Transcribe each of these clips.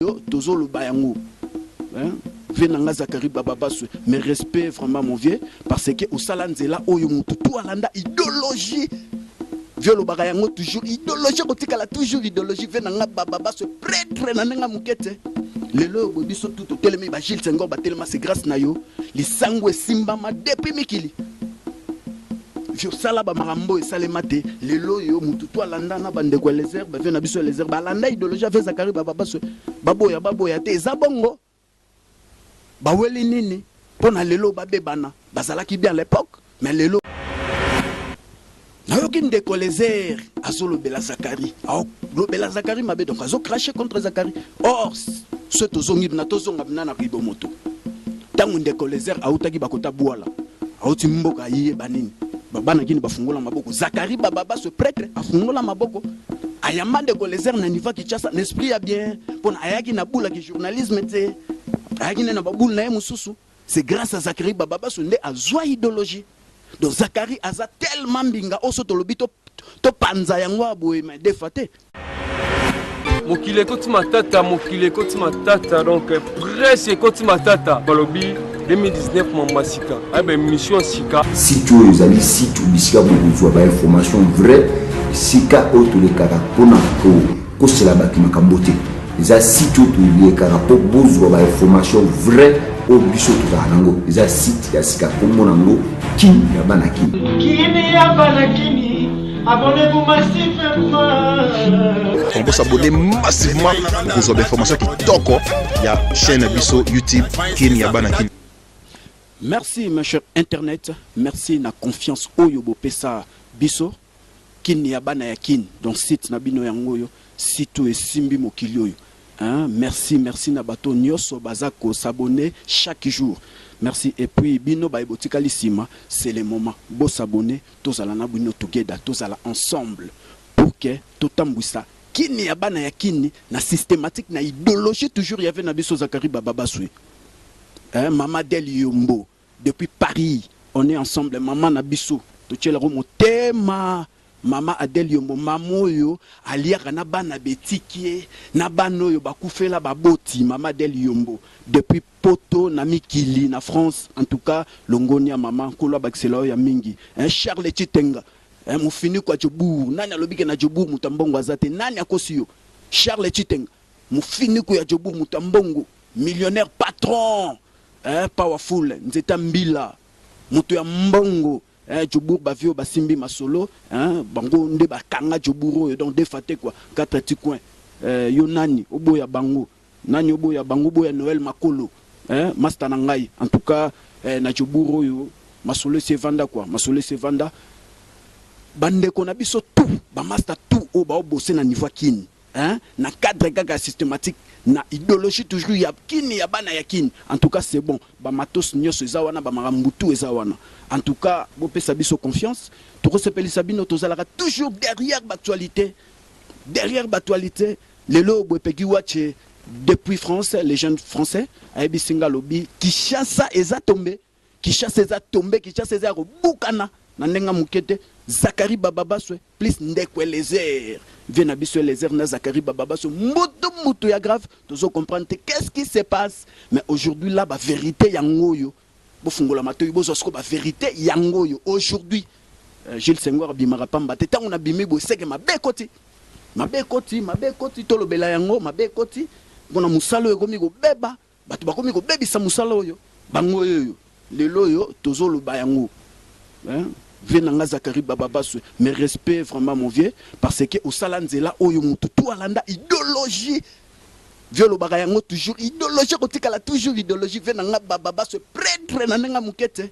Yo tozoloba yango hein? Vieux na nga Zacharie Bababaswe, mes respects vraiment mon vieux, parce que osala nzela oyo mutu tout alanda idéologie. Vieux olobaka yango toujours, idéologie kotikala toujours idéologie. Vieux na nga Bababaswe, prêtre na ndenge moke te. Lelo oyo boye biso tout totelemi, ba Gilles Senghor batelema, c'est grâce na yo. Lisango esimbama depuis mikili. Vieux osala ba makambo esalema te. Lelo oyo mutu to alanda na bandeko ya Eliezer, ba vieux na biso Eliezer balanda idéologie ya vieux Zacharie Bababaswe. Baboya baboya te, eza bongo. Baweli nini mpo na lelo babebana? Bazalaki bien à l'époque, mais lelo nayoki ndeko Eliezer azolobela Zacharie, alobela Zacharie mabe, donc azocracher contre Zacharie. Or so tozongi na tozonga bina na ribo moto, ntango ndeko Eliezer autaki bakota bwala, auti mboka, ayeba nini, babana kini bafungola maboko. Zacharie Bababaswe prêtre afungola maboko, ayamba ndeko Eliezer na niveau ya Kinshasa na esprit ya bien, mpona ayaki na bulaki journalisme te, ayaki nde na babulu na ye mosusu. C'est grâce à Zacharie Bababaswe nde azwa idéologie. Donc Zacharie aza tellement mbinga oyo so tolobi topanza yango ya boye, mais defa te. Mokili ekoti matata, mokili ekoti matata, donc presse ekoti matata. Balobi 2019 mamba sika, ayeba émission sika. Site oyo ezali site bisika bokozwa bainformation vrai, esika oyo tolekaka mpona kokosela bato makambo te. Eza site oyo tolekaka mpo bozwa bainformation vrai oyo biso tozala nango. Eza site ya sika, kombo nango Kini ya bana Kini. Kini ya bana Kini, abonnez-vous massivement. On peut s'abonner massivement pour des informations kitoko ya chaîne na biso YouTube Kini ya bana Kini. Merci mon cher internet, merci na confiance oyo bopesa biso Kini ya bana ya Kini. Donc site na bino yango oyo, site oyo esimbi mokili oyo. Hein? Merci, merci na bato nyonso baza ko s'abonner chaque jour. Merci. Et puis bino ba botikali sima, c'est le moment. Bo s'abonner, tozala na bino together, tozala ensemble pour que totambwisa Kini ya bana ya Kini na systématique, na idéologie toujours ya na biso Zacharie Bababaswe. Hein, Mama Del Yombo depuis Paris, on est ensemble. Mama na biso totielako motema, mama Adele Yombo, mama oyo aliaka na bana betiki ye na bana oyo bakufela baboti. Mama Adele Yombo depuis Poto na mikili na France, en tout cas longoni ya mama, nkolo abakisela oyo ya mingi. Hein, Charles Chitenga, hein, mofiniko ya Jobourg. Nani alobi ke na Jobourg moto ya mbongo aza te? Nani akosi yo? Charles Chitenga, mofiniko ya Jobourg, moto ya mbongo, millionnaire, patron, hein, powerful, nzeta mbila, moto ya mbongo, hein. Jobourg, bavieux basimbi masolo, hein, bango nde bakanga Jobourg oyo. Donc defa te quoi, quatre petits coins, yo nani oboya bango? Nani oboya bango? Boya Noël Makolo, hein, master na ngai. En tout cas na Jobourg oyo masolo esi evanda quoi, masolo esi evanda. Bandeko na biso tout, bamaster tout oyo baobose na niveau ya Kini, hein, na cadre kaka systématique, na idéologie toujours ya Kini ya bana ya Kini. En tout cas c'est bon, bamatos nyonso eza wana, bamakambo tout eza wana. En tout cas bopesa biso confiance, tokosepelisa bino. Tozalaka toujours derrière baactualité, derrière baactualité. Lelo boye Pegi Watche depuis France, les jeunes français ayebisi nga, alobi Kinshasa eza tombe, Kinshasa eza tombe, Kinshasa eza ya kobukana na ndenge moke te. Zacharie Bababaswe plus ndeko Eliezer, vieux na biso Eliezer na Zacharie Bababaswe, mbutu mbutu ya grave. Tozo comprendre te qu'est-ce qui se passe, mais aujourd'hui là bavérité yango oyo. Bofungola matoi, bozwa siko bavérité yango oyo. Aujourd'hui Gilles Senghor abimaka pamba te. Ntango nabimi boye, seke mabe ekoti, mabe ekoti, mabe ekoti. Tolobela yango, mabe ekoti mpona mosala oyo ekomi kobeba, bato bakomi kobebisa mosala oyo bango oyo. Lelo oyo tozoloba yango, hein? Vieux na nga Zacharie Bababaswe, mes respects vraiment mon vieux, parce que osala nzela oyo mutu tout alanda idéologie. Vieux olobaka yango toujours, idéologie kotikala toujours idéologie. Vieux na nga Bababaswe prêtre na ndenge moke te.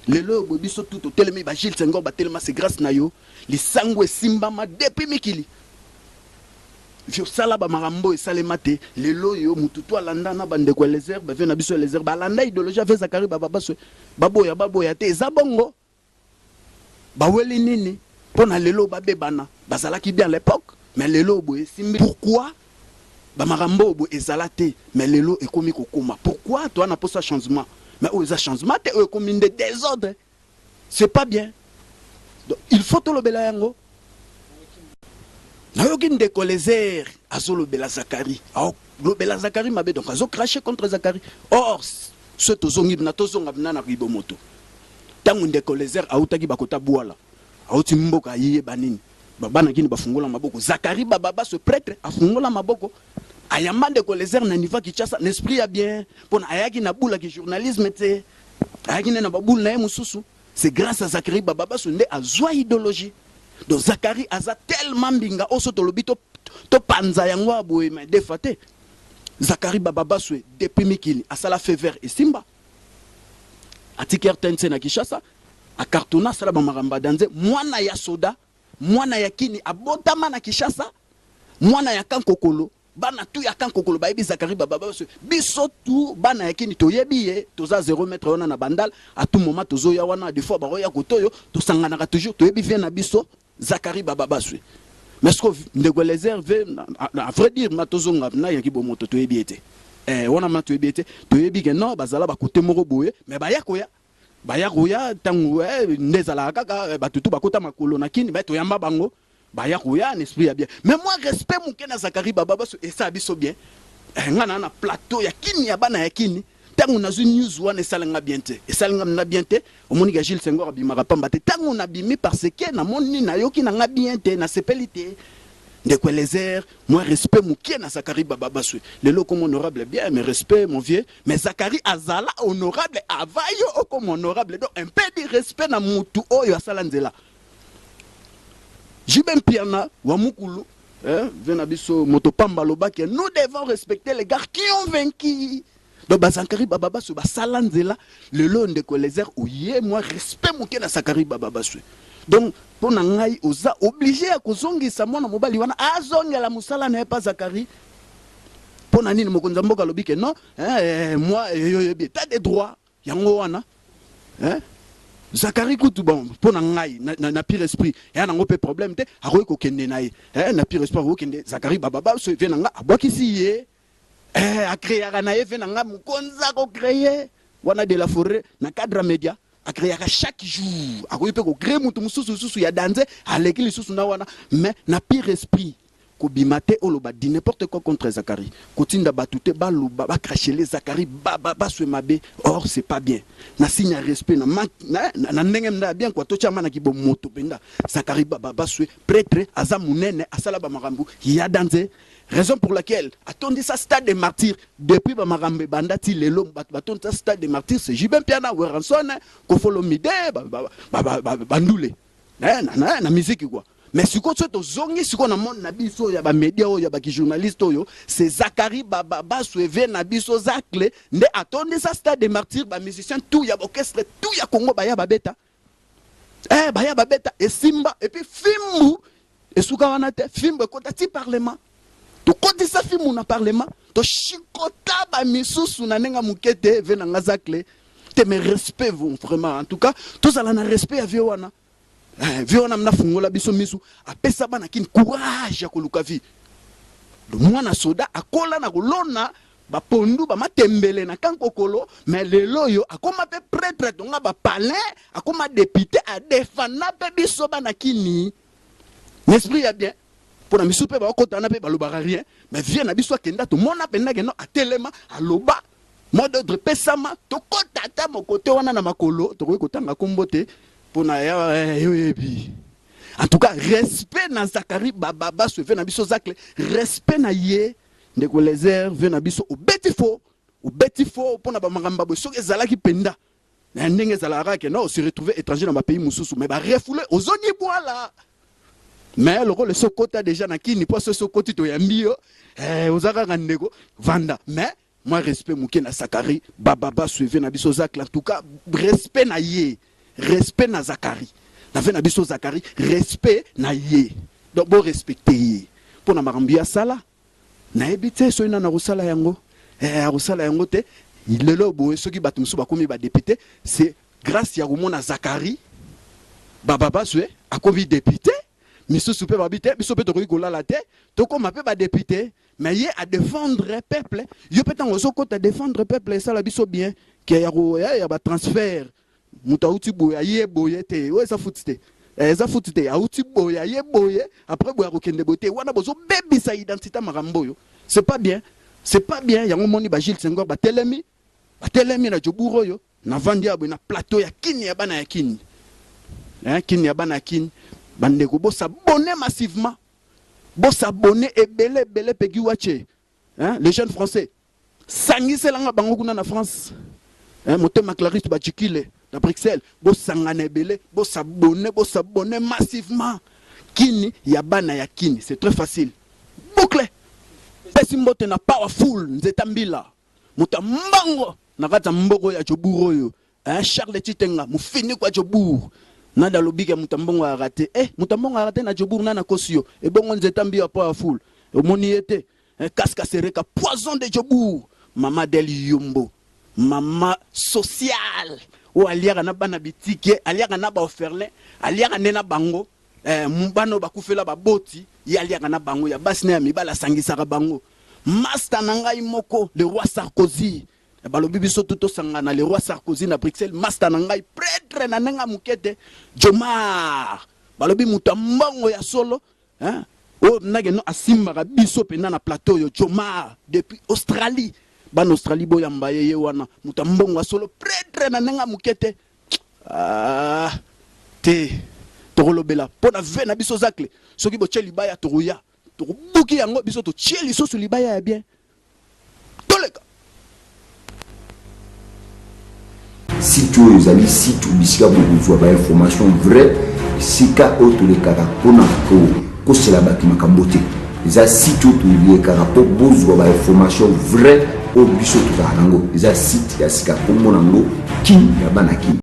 Lelo oyo boye biso tout totelemi, ba Gilles Senghor batelema, c'est grâce na yo. Lisango esimbama depuis mikili. Vieux osala bamakambo esalema te. Lelo oyo mutu to alanda na bandeko Eliezer, bavieux na biso Eliezer balanda idéologie ya vieux Zacharie Bababaswe. Baboya baboya te, eza bongo. Baweli nini mpo na lelo babebana? Bazalaki bien à l'époque, mais lelo boye esimbi. Pourquoi bamakambo oyo boye ezala te, mais lelo ekomi kokóma? Pourquoi? Toa na mposa changement, mais oyo eza changement te, oyo ekomi nde désordre. C'est pas bien, donc il faut tolobela yango. Nayoki ndeko Lezer azolobela Zakari, alobela Zakari mabe, donc azo cracher contre Zakari. Or so tozongi na tozonga na na ribomoto. Ntango ndeko Lezer autaki bakota bwala, auti mboka ayeba nini, babana kini bafungola maboko. Zakari bababa ce prêtre afungola maboko, ayamba ndeko Lezer na niveau Kinshasa na esprit ya bien, mpona ayaki na bulaki journalisme te, ayaki nde na babulu na ye mosusu. C'est grâce à Zakari Bababaso nde azwa idéologie. Donc Zakari aza tellement mbinga oso tolobi to topanza yango aboye mais defa te. Zakari Bababaso depuis mikili asala feu vert esimba. Atiki RTNC na Kinshasa, acartonna, asala ba makambo ya danze, mwana ya soda, mwana ya kini abotama na Kinshasa, mwana ya Kankokolo. Bana tu ya Kankokolo bayebi Zakari Bababaso. Biso tu bana ya kini toyebi ye, toza 0 mètre wana na Bandal, à tout moment tozoya wana, des fois baroya kotoyo, tosanganaka toujours, toyebi vie na biso Zakari Bababaso. Mais ce que ndeko Lezer ve, à vrai dire, ma tozonga na yaki bomoto toyebi ete. Wana ma toyebi ete, toyebi ke non bazala ba côté moko boye, mais baya koya. Baya koya tangu nde ezalaka kaka bato tu bakota makolo na kini, ba toyamba bango. Baya koya na esprit ya bien. Mais moi respect moke na Zakari Bababaso esa biso bien. Nga na na plateau ya kini ya bana ya kini. Tango nazwi news wana esalinga bien te. Esalinga na bien te. Omoni ka Gilles Senghor abimaka pamba te. Tango nabimi parce que namoni nayoki na nga bien te, nasepeli te. Ndeko Eliezer, moi respect moke na Zakari Bababaso. Lelo comme honorable bien, mais respect mon vieux. Mais Zakari azala honorable avayo comme honorable. Donc un peu de respect na mutu oyo asala nzela. JB Mpiana wa mukulu, hein, vena biso moto pamba lobaki, nous devons respecter les gars qui ont vaincu. Donc bazakari Bababaso basala nzela lelo ndeko Eliezer oye moi respect moke na Zakari Bababaso. Donc pona ngai oza obligé ya kozongisa mwana mobali wana azongela mosala na ye pa Zakari. Pona nini mokonzi ya mboka alobi ke non, hein, moi yoyebi état de droit yango wana, hein? Zakari kutu bon pona ngai na pire esprit ya nango pe problème te, akoki kokende na ye, hein, na pire esprit akoki kokende. Zakari Bababa so vie nanga abwakisi ye, akreaka na ye vie nanga mokonzi akocréer wana de la forêt na cadre média akreaka chaque jour, akoki pe kocréer mutu mosusu susu ya danze aleki lisusu na wana. Mais na pire esprit kobima te oloba di n'importe quoi contre Zakari, kotinda batu te baloba bacracher Zakari baswe mabe, or c'est pas bien. Na signe ya respect na na ndenge mnda bien quoi, totia mana ki bomoto penda Zakari baswe prêtre aza munene asala ba makambo ya danze, raison pour laquelle atondisa stade des martyrs depuis ba makambo banda ti lelo bato batondisa stade des martyrs, c'est JB Mpiana, Werrason, Koffi Olomide, bandule na musique quoi. Mais siko so tozongi siko na monde na biso ya ba média oyo ya ba ki journaliste oyo, c'est Zakari Bababaso eve na biso Zacle nde atondisa stade des martyrs, ba musicien tout ya orchestre tout ya Congo baya babeta, baya babeta esimba. Et puis fimbu esuka wana te, fimbu ekota ti parlement, tokotisa fimbu na parlement, toshikota ba misusu na ndenge moke te ve na nga Zacle te. Mais respect vraiment, en tout cas tozala na respect ya vieux wana. Vieux wana mna fungola biso misu, apesa bana kini courage ya koluka vie. Mwana soda akola na kolona bapondu bamatembele na Kankokolo, mais lelo oyo akoma pe prêtre tonga ba palin, akoma député adefanda pe biso bana kini. L'esprit ya bien pona misu pe bakotana pe balobaka rien, mais vieux na biso akenda tomona penda kendo atelema aloba mot d'ordre pesama tokota ata mokote wana na makolo tokoki kotanga kombo te pona ya yoyebi. En tout cas respect na Zakari Bababaso ve na biso Zacle, respect na ye ndeko Lezer ve na biso obeti faux, obeti faux pona ba makambo boye soki ezalaki penda na ndenge ezalaka ke non, se retrouver étranger dans ba pays mususu mais ba refoulé ozongi bwala. Mais lokolo sokota déjà na kini po so sokoti to yambi yo, ozaka kaka ndeko vanda. Mais moi respect moke na Zakari Bababaso ve na biso Zacle, en tout cas respect na ye, respect na Zakari na ve na biso Zakari, respect na ye. Donc bo respecter ye pona makambo ya sala nayebi te soki nana kosala yango, akosala yango te. Lelo boye soki bato mosusu bakomi ba député, c'est grâce ya komona Zakari Bababaso akomi député, misusu pe babi te biso pe tokoki kolala te tokoma pe ba député. Mais ye a défendre peuple, yo pe tango ozokota défendre peuple esala biso bien ke ya ko ya ba transfert moto auti boye aye boye te oyo eza futi te. Eh, eza futi te, auti boye, aye boye, après boye akokende boye te. Wana bozobebisa identité, makambo oyo c'est pas bien, c'est pas bien. Yango moni ba Gilles Senghor batelemi, batelemi na Jobourg oyo. Navandi ya boye na plateau ya Kini ya bana ya Kini, hein, Kini ya bana ya Kini. Bandeko, bos'abonner massivement, bos'abonner ebele ebele. Pegi Wache, hein, les jeunes Français, sangiselanga bango kuna na France, hein, motema Clarisse Bajikile na Bruxelles. Bosangana ebele, bos'abonner, bos'abonner massivement. Kini ya bana ya Kini, c'est très facile. Boucle pesi mbote na Powerful Nzeta Mbila, moto ya mbango na kati ya mboko ya Jobourg oyo, hein, Charles Titenga, mofiniko ya Jobourg. Nani alobiki ya moto ya mbongo ya rate? Eh, moto ya mbongo ya rate na Jobourg, nani akosi yo? Ebongo Nzeta Mbila Powerful, omoni ye te, eh, Kaska Sereka, poison de Jobourg, mama Del Yombo, mama sociale oyo aliaka na bana bitike, aliaka na baorphelin, aliaka nde na bango, eh, bana oyo bakufela baboti, ye aliaka na bango, ya basi na ya mibali, asangisaka bango. Master na ngai moko, le roi Sarkozy, balobi biso tu tosangana, le roi Sarkozy na Bruxelles. Master na ngai, prêtre na ndenge ya moke te, Jomar, balobi moto ya mbongo ya solo, hein? Oyo ndenge no asimbaka biso mpenza na plateau oyo, Jomar depuis Australie. Bana Australie, boyamba ye, ye wana moto ya mbongo ya solo, prêtre na ndenge ya moke te. Ah, te, tokolobela mpo na ve na biso Zacle. Soki botie libaya, tokoya tokobuki yango. Biso totie lisusu libaya ya bien, toleka. Site oyo ezali site bisika bokozwa bainformation vrai, esika oyo tolekaka mpona kokosela bato makambo te. Eza site oyo tolekaka mpo bozwa bainformation vrai oyo biso tozala nango. Eza site ya sika, kombo nango Kin ya bana Kin.